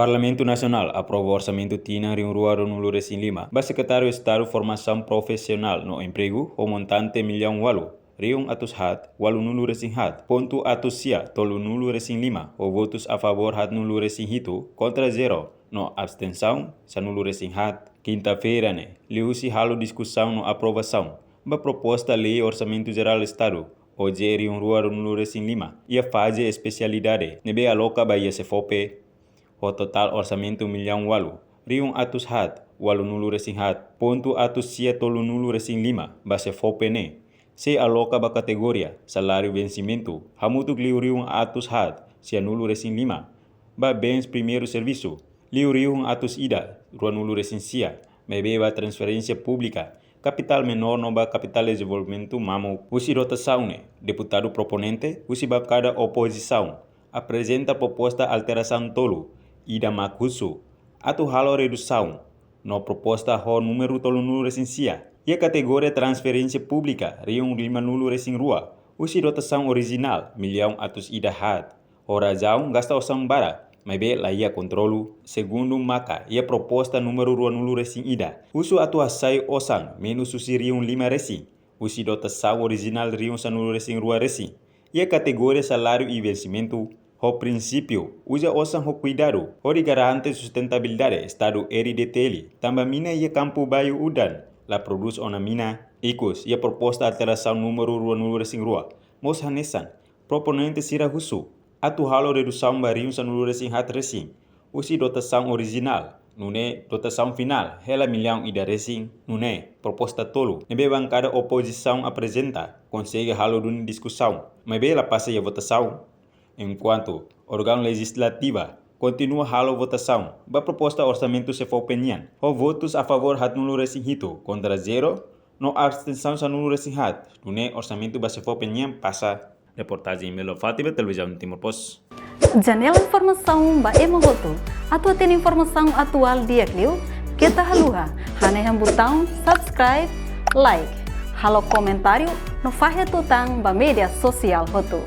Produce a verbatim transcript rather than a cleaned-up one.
Parlamentu Nasionál aprova orsamentu tinan rihun rua ruanulu resin lima ba Sekretáriu Estadu Formasaun Profisionál no Empregu ho montante millaun ualu, rihun atus haat, ualunulu resin haat, pontu atus sia, tolunulu resin lima, ho votus a favór haatnulu resin hitu, kontra zero, no abstensaun, sanulu resin haat. Kinta-feira ne'e, liuhusi halo diskusaun no aprovasaun ba proposta lei Orsamentu Jerál Estadu, O J rihun rua ruanulu resin lima, iha faze espesialidade, ne'ebé aloka ba iha SEFOPE, ho totál orsamentu millaun ualu, rihun atus haat, ualunulu resin haat, pontu atus sia tolunulu resin lima, ba SEFOPE ne'e, sei aloka ba kategoria saláriu vensimentu, hamutuk liu rihun atus haat, sianulu resin lima, ba bens primeiru servisu, liu rihun atus ida, ruanulu resin sia, maibé ba transferénsia públika, kapitál menór no ba kapitál dezenvolvimentu mamuk. Husi dotasaun ne'e, deputadu proponente, husi bankada opozisaun, aprezenta proposta alterasaun tolu, ida mak husu atu halo redusaun no proposta ho númeru tolunulu resin sia iha kategoria transferénsia públika rihun limanulu resin rua, husi dotasaun orijinál millaun atus ida haat. Ho razaun gasta osan barak, maibé la iha kontrolu, segundu maka iha proposta númeru ruanulu resin ida, husu atu hasai osan menus husi rihun lima resin, husi dotasaun orijinál rihun sanulu resin rua resin, iha kategoria saláriu i vensimentu, ho prinsípiu uza osan ho kuidadu, hodi garante sustentabilidade Estadu R D T L, tanba mina iha kampu Bayu Udan la prodús ona mina. Ikus, iha proposta alterasaun númeru ruanulu resin rua, mós hanesan, proponente sira husu atu halo redusaun ba rihun sanulu resin haat resin, husi dotasaun orijinál, nune'e dotasaun finál hela millaun ida resin, nune'e proposta tolu ne'ebé bankada opozisaun aprezenta konsege halo duni diskusaun, maibé la pasa iha votasaun. Enkuantu órgaun lejislativa kontinua halo votasaun ba proposta orsamentu SEFOPE nian, ho votus a favór haatnulu resin hitu, kontra zero, no abstensaun sanulu resin haat, nune'e orsamentu ba SEFOPE nian pasa. Reportajen Melo Fátima, Televizaun Timor Post. Janela informasaun ba ema hotu. Atu hatene informasaun atuál di'ak liu, keta haluha hanehan butaun subscribe, like, halo komentáriu no fahe tutan ba média sosiál hotu.